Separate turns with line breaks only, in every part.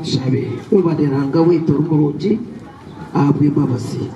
Katushabe. Webare Ruhanga waitu ori murungi ahabw'embabazi.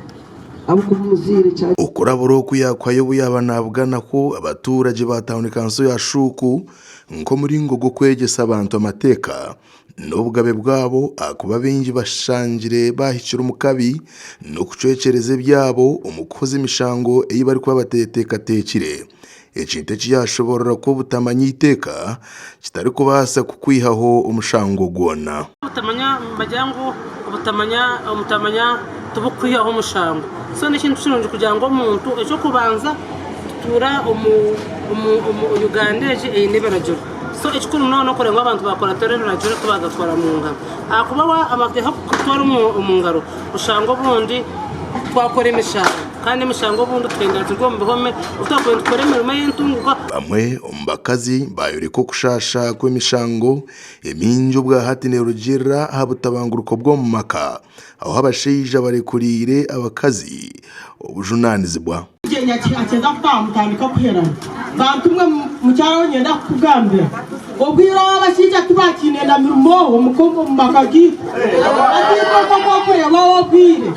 Ahabw'okuba omuzaire kya.
Okurabura oku yaakuhayo obu yaaba naabuganakwo abaturagye ba tauni kanso ya Shuuku nk'omuringo gw'okwegyesa abantu amateeka n'obugabe bwabo ahakuba baingi bashangire baahikire omu kabi n'okucwekyereza ebyabo omu kuhoza emishango ei barikuba bateeteekateekire. Ekintu eki yaashoboorora ku obutamanya eiteeka kitarikubaasa kukwihaho omushango gwona.
Obutamanya nibagira ngu obutamanya obutamanya tibukwihaho omushango. So n'ekintu kirungi kugira ngu omuntu eky'okubanza tutuura omu omu omu Uganda egi eine ebiragiro. So ekikuru munonga n'okureeba ngu abantu baakuratira ebiragiro tibaagatwara mu ngaro. Ahakuba waaba kutwara omu ngaro oshanga obundi twakora emishango. Kandi emishango obundi tuhendera turi omu bihome obu twakubaire nitukora emirimo ey'entunguka.
Bamwe omu bakazi bayoreka okushaasha kw'emishango emingi obwahati nerugiirira aha butabanguruko bw'omu maka ahu abashaija barekuriire abakazi obujunanizibwa.
Akyeza kutaaha mutandika kuherana. Bantu mwe mukyara we niinyenda kukugambira obwire obu abashaija tibakiine na mirimo omuka omu maka gaitu. Hati itwe nk'oku orikureeba obu obwire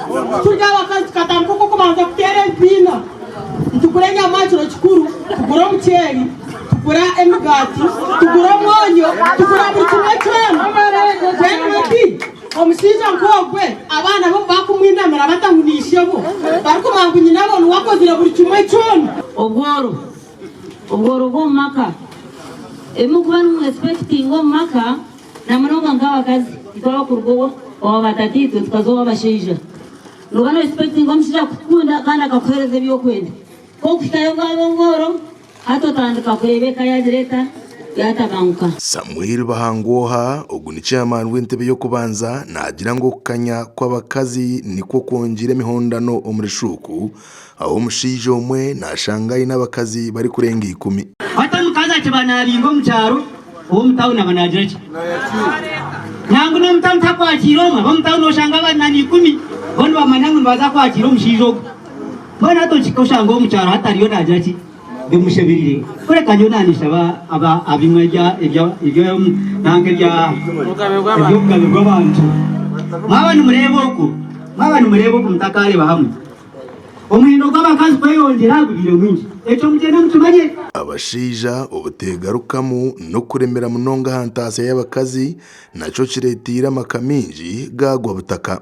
turi abakazi tukatandika oku okubanza kuteera ebibiina. Nitugura enyama aha kiro kikuru, tugura omuceeri, tugura emigaati, tugura omwonyo, tugura buri kimwe kyona. Mbwenu hati Omushaija nk'ogwe abaana be obu baakumwinamira batahuna ishebo, barikumanya ngu nyinabo niwe akozire buri kimwe kyona.
Obworo, obworo bw'omu maka. Ebi murikuba nimu expectinga omu maka na munonga nk'abakazi itwe abakuruga owa batataitwe tukaza ow'abashaija. Nooba no expectinga omushaija kukukunda kandi akakuheereza ebi orikwenda. Ku orikuhikayo bwaba obworo, Hati otandika kureeba eka yaagira eta? Yaatabanguka.
Samuel Bahangwoha, ogu ni chairman w'entebe y'okubanza naagira ngu okukanya kw'abakazi nikwo kwongiire emihondano omuri Shuuku ahu omushaija omwe naashanga aine abakazi barikurenga ikumi.
Hati omukazi akiba naabingwa omu kyaro, ow'omu tauni aba naagira ki? Nangwa n'omu tauni takwakiira omwe, ab'omu tauni oshanga bari na ikumi, bo nibamanya ngu nibaza kwakiira omushaija ogwo. Mbwenu hati okihika oshanga ow'omu kyaro hati ariyo naagira ki? Bimushemereire. Kureka nyowe naanishaba aba abimwe ebya ebya ebya nanka ebya eby'obugabe bw'abantu. Mwaba nimureeba oku, mwaba nimureeba oku mutakareeba hamwe. Omuhendo gw'abakazi kweyongyera gubaire mwingi. Ekyo mugyende mukimanye.
Abashaija obuteegarukamu n'okuremera munonga aha ntaasya y'abakazi nakyo kireeteire amaka maingi gaagwa butaka.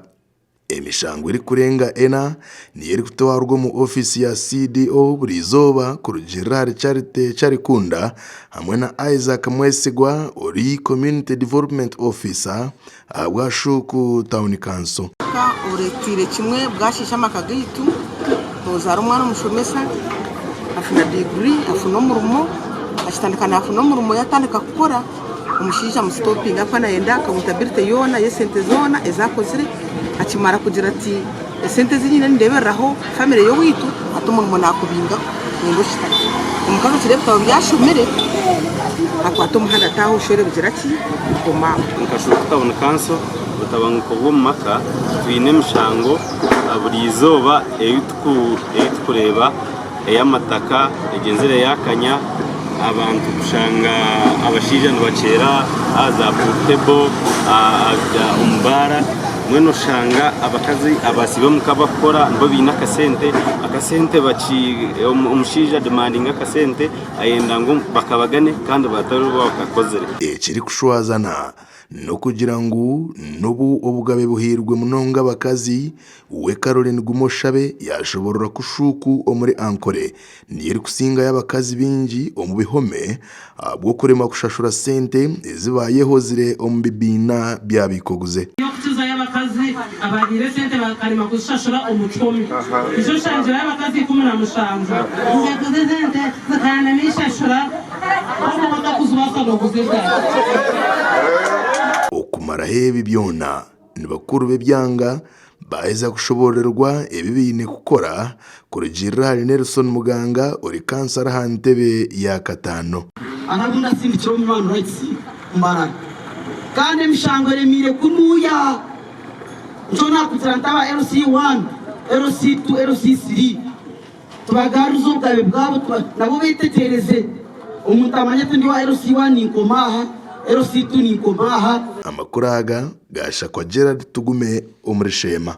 Emishango erikurenga ena niyo erikutwarwa omu ofiisi ya CDO buri izooba kurugiirira ahari Charity Kyarikunda hamwe na Isaac Mwesigwa ori Community Development Officer ahabwa Shuuku Town Council.
Obureteire kimwe bwashiisha amaka gaitu, nozaara omwana omushomesa afuna diguri afuna omurimo akitandika nafuna omurimo yatandika kukora Omushaija amusitopinga ahakuba nayenda akawuntabirite yoona y'esente zoona ezi akozire. Akimara kugira ati esente ezi nyine nindeebereraho famire y'owaitu hati omurimo naakubingaho niinyenda oshutame. Omukazi okira ebitabo ebi ashomire akwata omuhanda ataaha oshwere bugira ki buguma aho.
Nka Shuuku Town Council obutabanguko bw'omu maka twine emishango buri izooba ei turikureeba ey'amataka egyenzire yaakanya, abantu kushanga abashaija nibakyera aha za pool table, omu baara, mbwenu oshanga abakazi abasiiba omuka bakukora nibo baine akasente, akasente omushaija adimandinga akasente ayenda ngu bakabagane kandi batari bo bakakozire.
Ekirikushwazana n'okugira ngu n'obu obugabe buhairwe munonga abakazi, We Caroline Gumoshabe yaashoboorora ku Shuuku omuri Ankole niyo erikusingayo abakazi baingi omu bihome ahabw'okuremwa kushashura sente ezi baayehozire omu bibiina bya bikoguze.
Y'okukizayo abakazi abariire esente bakarema kuzishashura omu kihome. Ijo nshangirayo abakazi 17. Nkaguza esente zikandema ishashura kwonka batakuzibaasa nooguza ezaabo.
Okumaraho ebi byona, Ni bakuru b'ebyanga baaheza kushoboororerwa ebi baine kukora kurugiirira ahari Nelson Muganga ori kansara aha ntebe ya kataano.
Hariho abu ndasindikira omu Human Rights Mbarara kandi emishango eremeire kunuya. Nikyo naakugira nti aba LC1, LC2, LC3 tubagaruze obugabe bwabo nabo beetegyereze. Omuntu amanye ati ndi owa LC1 ninkoma aha, LC2 ninkoma aha.
Amakuru aga gashakwa Gerald Tugume omuri Sheema.